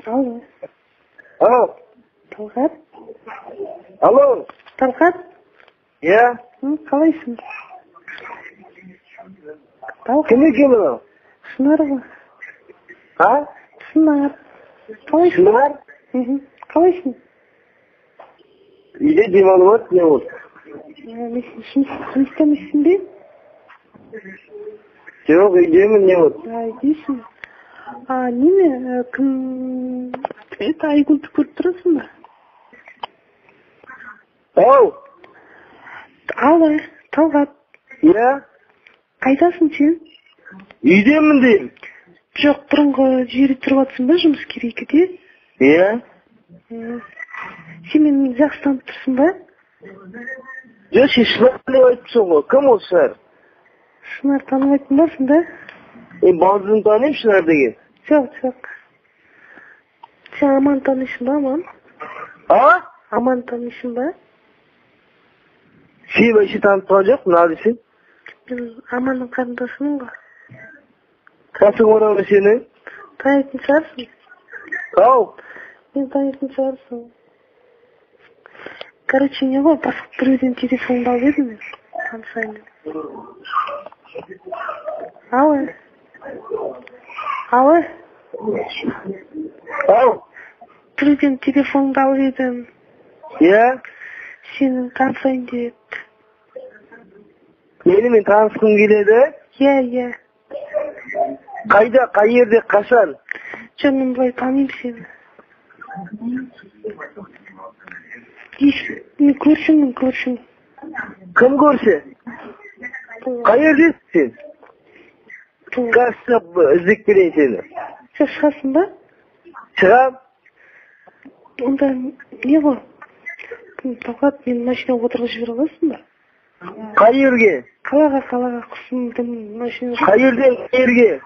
Алло. Алло. Талғат? Алло. Талғат? Иә. Қалайсың? Талғат. Кім екен мынау? Шынар ғой. А? Шынар. Қалайсың? Шынар? Қалайсың? Үйде демалып жатыр, не болды? Жұмыста емессің бе? Жоқ, үйдемін, не болды? Үйдесің. Неме, кім... Это Айгүлді көріп тұрасың ба? Ау! Алло, Талғат. Иә? Қайдасың сен? Үйдемін деймін. Жоқ, бұрынғы жерде тұрып жатсың ба, жұмыс керекіде? Иә. Сен мені жақсы танып тұрсың ба? Жоқ, сен Шынар деп айтыпсың ғой. Кім ол Шынар? Шынар танымайтын барсың да? Мен балдызын танимын Шынар деген. Жоқ, жоқ. Сен Аман танисың ба, Аман? А? Аман танисың ба? Сен вообще танып тұрған жоқпын, ал десең. Мен Аманның қарындасымын ғой. Қасың оралы сені? Танитын шығарсың. Ау? Мен танитын шығарсың. Короче, не ғой, басқа біреуден телефонды алып едім мен. Танысайын деп. Алло. Алло. Ау. Біреуден телефонды алып едім. Иә? Сенің танысайын деп. Менімен танысқың келеді? Иә, иә. Қайда, қай жерде, қашан? Жоқ, мен былай танимын сені. Мен көршімін, көршім. Кім көрші? Қай жердесің сен? Қазір іздеп келейін сені. Сен шығасың ба? Шығам. Онда не ғой? Талғат, мені машинаға отырғызып жібере аласың ба? Қай жерге? Қалаға, қалаға, құрсын, машина. Қай жерден қай жерге?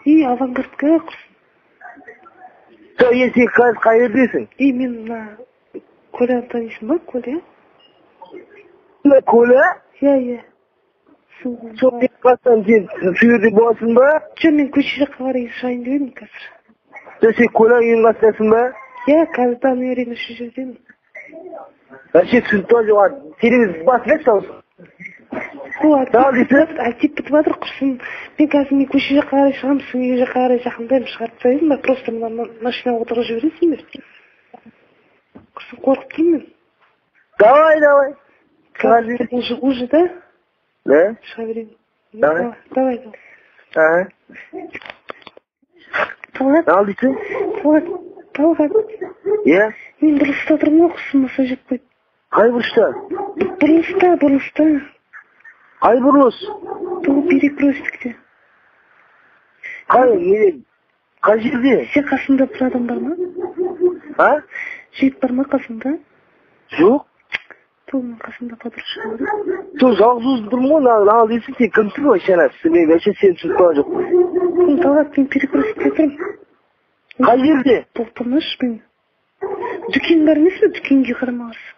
И, Авангардқа құрсын. Жоқ, енді сен қазір қай жердесің? И, мен мына Коляны танисың ба, Коля? Коля? Иә, иә. Сол мен қастан сен сол жерде боласың ба? Жоқ, мен көше жаққа қарай шығайын деп едім қазір. Жоқ, сен Коля үйінің қасындасың ба? Иә, қазір Даниярмен осы жердемін. Вообще түсініп тұрған жоқ, телевизор басып берші дауысын. Әйтеп бітіп жатыр, құрсын. Мен қазір мен көше жаққа қарай шығамын, сіздің үй жаққа қарай жақындаймын, шығарып тастайсың ба? Просто мына машинаға отырғызып жібересің бе? Құрсын, қорқып тұрмын мен. Давай, давай. Шыға берейін. Уже, да? Да. Шыға берейін. Давай. Давай, давай. Ага. Талғат. Ал дейсің? Талғат, Талғат. Иә? Мен бұрылыста тұрмын ғой, құрсын, массаж жеп қойды. Қай бұрышта? Бұрылыста, бұрылыста. Қай бұрылыс? Бұл перекрестікте. Қай, не, қай жерде? Сен қасында бір адам бар ма? А? Жігіт бар ма қасында? Жоқ. Сол мен қасында подружка бар. Сол жалғыз өзім тұрмын ғой, ал дейсің, сен кімсің вообще, ана? Мен вообще сені түсініп тұрған жоқпын. Талғат, мен перекрестікте тұрмын. Қай жерде? Тоқтамашы мен. Дүкен бар емес пе, дүкенге қарама-қарсы.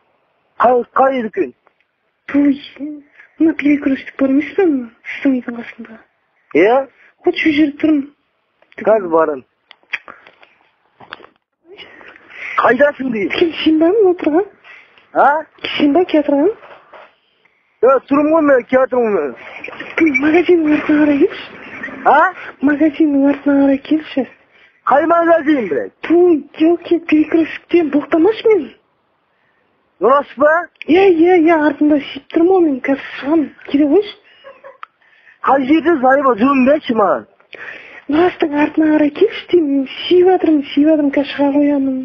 Қай дүкен? Той, мына перекрестік бар емес пе, мына сіздің үйдің қасында? Иә? Вот сол жерде тұрмын. Қазір барамын. Қайдасың деймін? Кім, сен ба мына отырған? А? Сен ба келатырған? Иә, тұрмын ғой мен, келатырмын мен. Кім, магазиннің артына қарай келші. А? Магазиннің артына қарай келші. Қай магазин, блядь? Ту, елки, перекрестіктен боқтамашы мен. Рас па? Иә, иә, иә, артында сүйіп тұрмын ғой мен, қазір шығамын. Келе қойшы. Қай жерде зайба, жөнін берші маған. Нұрастың артына қарай келші деймін, мен сүйіп жатырмын, сүйіп жатырмын, қазір шыға қоямын.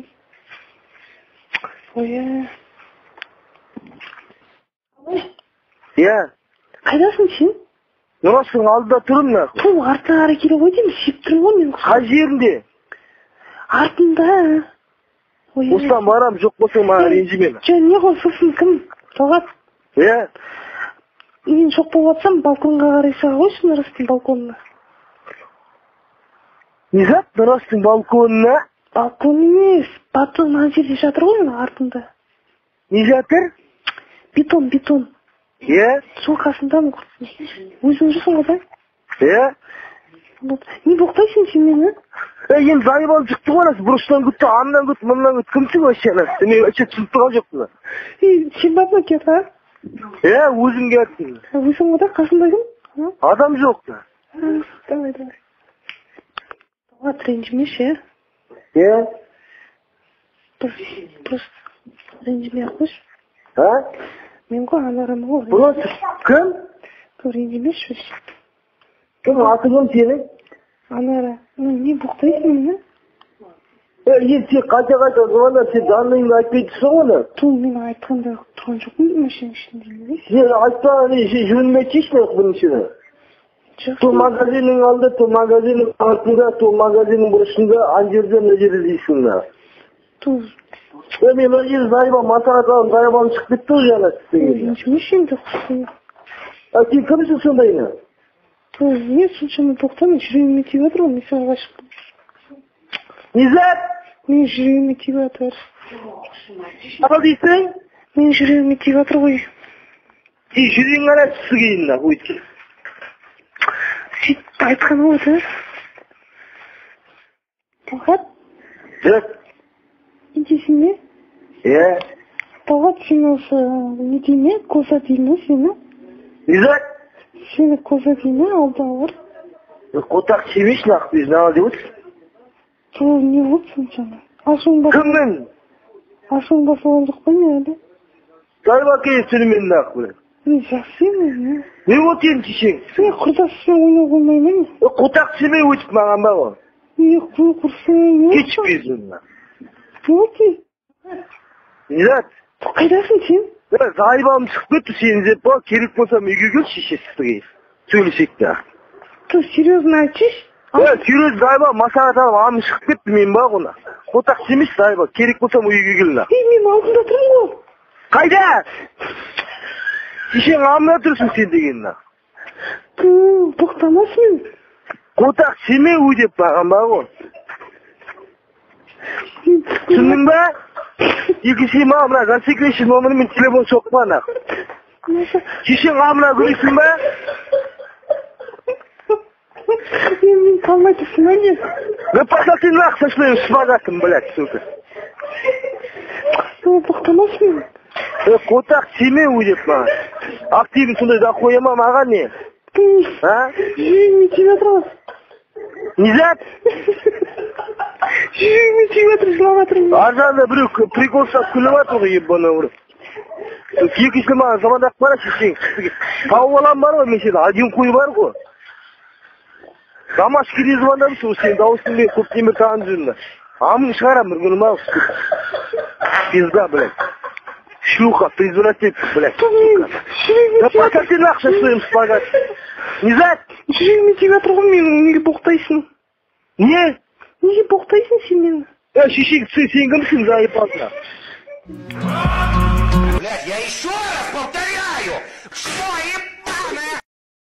Ой, Иә. Қайдасың сен? Нұрастың алдында тұрмын нахуй. Ту, артына қарай келе қой деймін, сүйіп тұрмын ғой мен. Қай жерінде? Артында. Ой, Осыдан барам, жоқ болсаң маған ренжіме. Жоқ, не ғой, сосын кім? Талғат. Иә. Мен жоқ болып жатсам, балконға қарай шыға қойшы, Нұрастың балконына. Не зат, Нұрастың балконына? Балкон емес, батон мына жерде жатыр ғой, мына артында. Не жатыр? Бетон, бетон. Иә? Сол қасындамын, құрсын. Өзің жүрсің ғой, да? Иә. Не боқтайсың сен мені? Енді заебал шықты ғой анасы, бұрыштан күтті, аннан күтті, мыннан күтті. Кімсің вообще анасы? Мен вообще түсініп тұрған жоқпын. Сен ба келді, а? Иә, өзім келдім. Өзің ғой да, қасында кім? Адам жоқ та. Давай, давай. Талғат, ренжімеші, иә? Иә. Просто ренжімей ақ қойшы. А? Мен ғой Анарамын ғой. Просто кім? Ренжімеші вообще. Кім, аты кім сенің? Анара, не боқтайсың мені? Енді сен қайта-қайта звондап, сен данныйыңды айтпай тұрсың ғой. Ту, мен айтқанда тұрған жоқпын машинаның ішінде. Сен айтпаған, жөнімді айтсайшы біріншіден. То магазиннің алдында, то магазиннің артында, то магазиннің бұрышында, ана жерде, мына жерде дейсің да. Ту. Мен мына жерде заебал, масағат алып, заебалым шығып кетті ғой жаңа істегенде. Ренжімеші енді құрсын. А сен кімсің сондайына? Ту, не соншама боқтамын, жүрегіме тиіп жатыр ғой, мен саған ғашықпын. Не зат? Менің жүрегіме тиіп жатыр. Ал дейсің? Менің жүрегіме тиіп жатыр ғой. Сен жүрегің ана түсі кейін да, өйткен. Сөйтіп айтқан ғой да. Талғат? Жоқ. Не дейсің бе? Иә. Талғат, сен осы не дей ме, коза дей ме сені? Не зат? Сені коза дей ме, алдауыр? Қотақ жемеші нақ, біз нағыл деп отырсың. Ту, не болды соншама? Ашуың басылған? Кіммін? Ашуың басылған жоқ па не әлі? Заебал келіп түнімен нақ, блядь. Мен жақсы емін, не? Не болды енді шешең? Сен құрдасымен ойнауға болмай ма не? Қотақ жемей өтіп маған ба ғой? Не, қой құрсын, не болды? Кетші безімнен. Не болды? Не зат? Қайдасың сен? Заебалым шығып кетті, сені іздеп ба, керек болсам үйге кел, шешесі сөйлесек те. Ту, серьезно айтшы? Серьезно, заебал, масағат алып, амын шығып кетті, мен ба оны. Қотақ жемеш, заебал, керек болсам үйге кел. Ей, мен алдында тұрмын ғой. Қайда? Шешең амында тұрсың сен деген. Ту, боқтамасын мен. Қотақ жеме өй деп маған ба ғой. Түсіндің ба? Екінші маған мына засекречен номермен телефон соқпа нақ. Шешең амына көресің ба? Мен қалмай тұрсың ба не? Да пошла ты нах со своим шпагатом, блядь, сука. Боқтамасын мен. Қотақ жеме өй деп маған. Активін сондай да қоя ма маған не? А? Жүрегіме тиіп жатыр ғой. Не зат? Жүрегіме тиіп жатыр, жылап жатырмын. Ар жағында біреу прикол ұстап күліп жатыр ғой, ебана ұрып. Екінші маған звондап бара шешең. Тауып алам бар ғой, мен сені один қой бар ғой. Дамашкеде звондапсың, сен дауысың мен көптен бері танып жүрмін. Амын шығарам бір күні ма? Пизда, блядь. Шлюха, превратится, блядь. Да пока ты нах со своим шпагатом. Не зат? Жүрегіме тиіп жатыр ғой менің, неге боқтайсың? Не? Неге боқтайсың сен мені? Шешең, сен кімсің, заебал? Блядь, я еще раз повторяю, что ебаная